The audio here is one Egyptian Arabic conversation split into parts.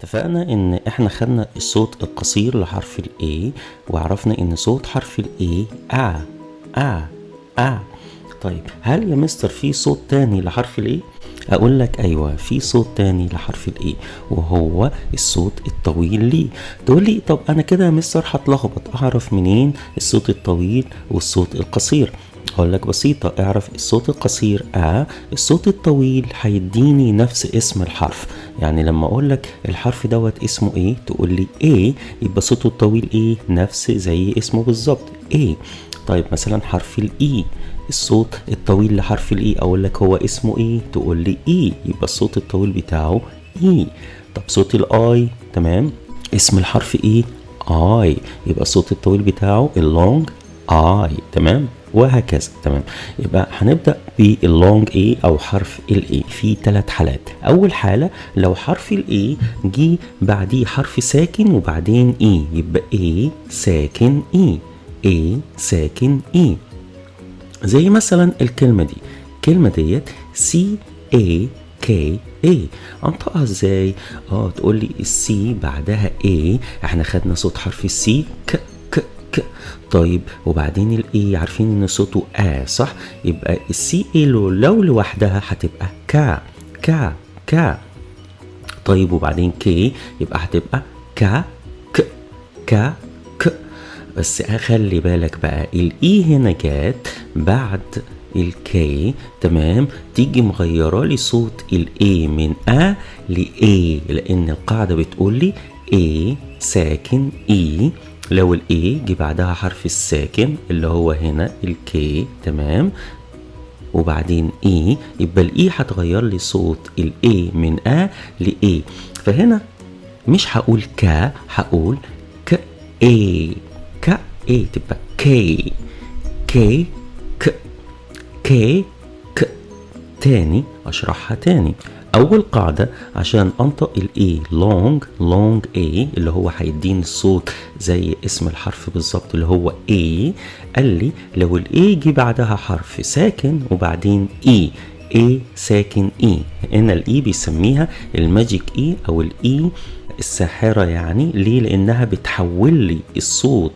اتفقنا ان احنا خدنا الصوت القصير لحرف ال A، وعرفنا ان صوت حرف ال A آ آ آ. طيب هل يا مستر في صوت تاني لحرف ال A؟ اقول لك ايوه، في صوت تاني لحرف ال A وهو الصوت الطويل ليه. تقول لي طب انا كده يا مستر هتلخبط، اعرف منين الصوت الطويل والصوت القصير؟ اقول لك بسيطة، اعرف الصوت القصير الصوت الطويل هيديني نفس اسم الحرف. يعني لما اقول لك الحرف دوت اسمه ايه تقول لي A، يبقى صوته الطويل ايه؟ نفس زي اسمه بالظبط A. طيب مثلا حرف ال E، الصوت الطويل لحرف ال E اقول لك هو اسمه ايه؟ تقول لي E، يبقى الصوت الطويل بتاعه E. طب صوت ال I، تمام، اسم الحرف ايه؟ I، يبقى الصوت الطويل بتاعه ال long I، تمام، وهكذا. تمام، يبقى هنبدأ بال long A او حرف ال A في 3 حالات. اول حالة لو حرف ال A جه بعديه حرف ساكن وبعدين E، يبقى A ساكن E، A ساكن E. زي مثلا الكلمة دي، الكلمة ديت C A K A، انطقها ازاي؟ تقول لي ال C بعدها A، احنا خدنا صوت حرف ال C ك ك ك. طيب وبعدين ال A عارفين ان صوته آ صح؟ يبقى ال C A لو لوحدها هتبقى كا كا كا. طيب وبعدين K يبقى هتبقى كا ك كا ك. بس خلي بالك بقى ال E هنا جات بعد ال K، تمام، تيجي مغيره لي صوت ال A من ا ل A، لان القاعده بتقول لي A ساكن E، لو ال A جه بعدها حرف الساكن اللي هو هنا ال K، تمام، وبعدين E، يبقى ال E هتغير لي صوت ال A من ا ل A. فهنا مش هقول كا، هقول ك A، ك A، تبقى K K ك K ك. تاني اشرحها تاني. اول قاعدة عشان انطق ال A long، long A اللي هو هيديني الصوت زي اسم الحرف بالظبط اللي هو A، قال لي لو ال A جه بعدها حرف ساكن وبعدين E، A ساكن E، هنا ال E بيسميها ال magic E او ال E الساحرة. يعني ليه؟ لانها بتحول لي الصوت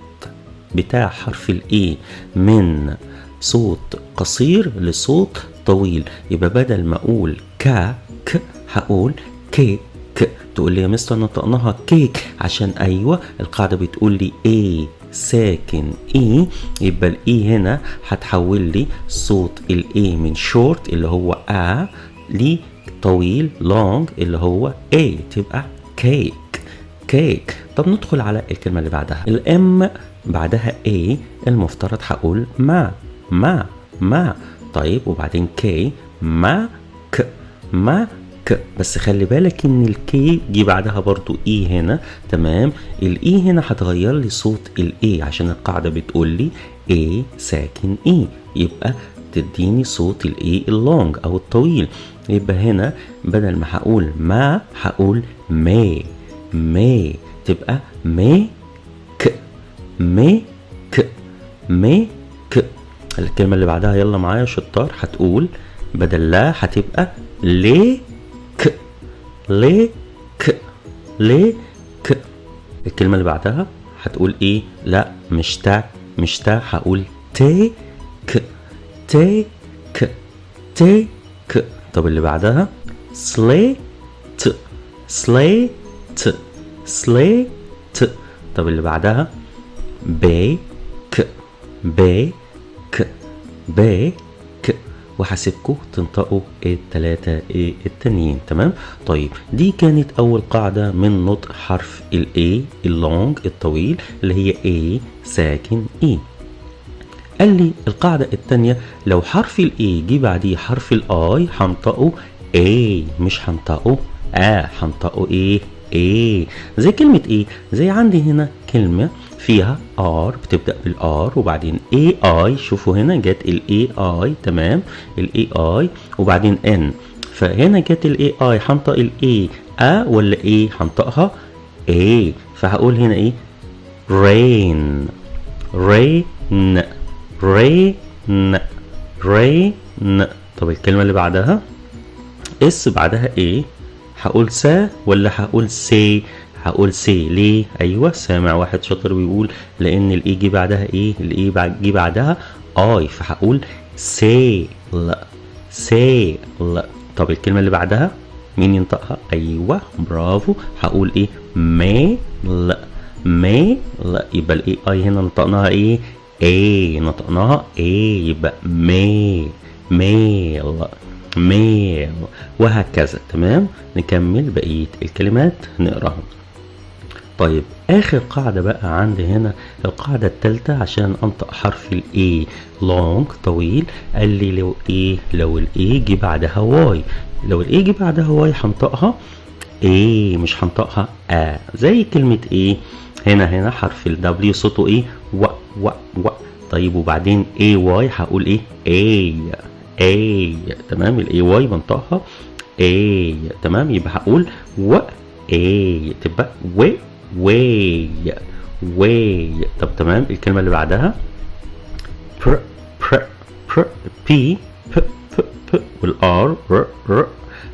بتاع حرف ال A من صوت قصير لصوت طويل. يبقى بدل ما اقول كا ك هقول كي ك. تقول لي يا مستر نطقناها كيك عشان ايوه القاعده بتقول لي A ساكن E، يبقى ال E هنا هتحول لي صوت ال A من شورت اللي هو ا لطويل long اللي هو A، تبقى cake cake. طب ندخل على الكلمه اللي بعدها، ال M بعدها A، المفترض هقول ما ما ما. طيب وبعدين K ما ك ما ك. بس خلي بالك ان ال K جه بعدها برضو E هنا، تمام، ال E هنا هتغير لي صوت ال A عشان القاعده بتقول لي A ساكن E، يبقى تديني صوت ال A ال long او الطويل. يبقى هنا بدل ما هقول ما هقول مي مي، تبقى مي ك مي ك مي ك. الكلمة اللي بعدها يلا معايا شطار، هتقول بدل لا هتبقى لي ك لي ك لي ك. الكلمة اللي بعدها هتقول ايه؟ لا مش تا مش تا، هقول تي ك تي ك تي ك. طب اللي بعدها سلي ت سلي ت سلي ت. طب اللي بعدها بي ك بي ك بي ك. وهسيبكم تنطقوا التلاتة ايه التانيين، تمام. طيب دي كانت اول قاعدة من نطق حرف ال A ال long الطويل اللي هي A ساكن E. قال لي القاعدة التانية لو حرف ال A جه بعديه حرف ال I هنطقه A، مش هنطقه آ، هنطقه ايه؟ A. زي كلمة ايه؟ زي عندي هنا كلمة فيها R بتبدأ بال R وبعدين A I، شوفوا هنا جت ال A I، تمام، ال A I وبعدين N، فهنا جت ال A I، هنطق ال A أ ولا A؟ هنطقها A، فهقول هنا ايه؟ rain rain rain rain. طب الكلمة اللي بعدها S بعدها A، هقول سا ولا هقول سي؟ هقول سي. ليه؟ ايوه سامع واحد شاطر بيقول لان ال A جه بعدها ايه؟ ال A جه بعدها I، فهقول sail sail. طب الكلمة اللي بعدها مين ينطقها؟ ايوه برافو، هقول ايه؟ mail mail. يبقى ال A I هنا نطقناها ايه؟ A، نطقناها A، يبقى mail mail mail وهكذا. تمام، نكمل بقية الكلمات نقراهم. طيب اخر قاعدة بقى عندي هنا القاعدة الثالثة عشان انطق حرف ال A long طويل. قال لي لو ايه؟ لو ال A جه بعدها Y، لو ال A جه بعدها Y هنطقها ايه، مش هنطقها ا. زي كلمة ايه هنا، هنا حرف ال W صوته ايه؟ و و و. طيب وبعدين A Y هقول ايه؟ A A. تمام، ال A Y بنطقها A. تمام، يبقى هقول و A، تبقى و way way. طب تمام، الكلمة اللي بعدها pr pr pr P P P P وال R R R،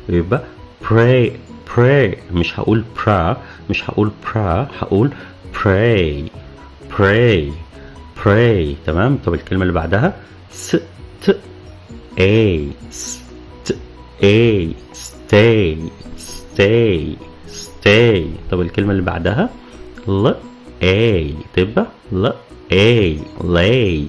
يبقى pray pray. مش هقول pra، مش هقول pra، هقول pray pray pray. تمام، طب الكلمة اللي بعدها S T A S T A stay stay stay. طب الكلمة اللي بعدها L A، تبقى L A lay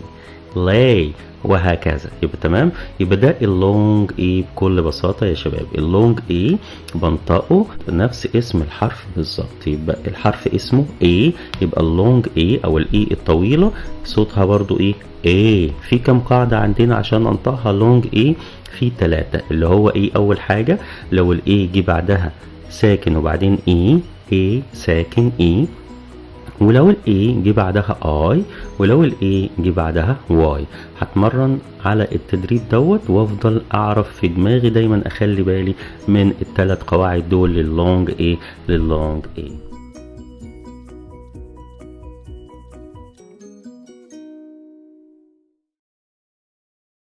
lay وهكذا. يبقى تمام، يبقى ده ال long A بكل بساطة يا شباب. ال long A بنطقه نفس اسم الحرف بالظبط، يبقى الحرف اسمه A، يبقى ال long A او ال A الطويلة صوتها برضو ايه؟ A. في كم قاعدة عندنا عشان انطقها long A؟ في 3، اللي هو ايه؟ اول حاجة لو ال A جه بعدها ساكن وبعدين E، A ساكن E، ولو ال A جه بعدها I، ولو ال A جه بعدها Y. هتمرن على التدريب دوت وافضل اعرف في دماغي دايما، اخلي بالي من الثلاث قواعد دول لل long A، لل long A.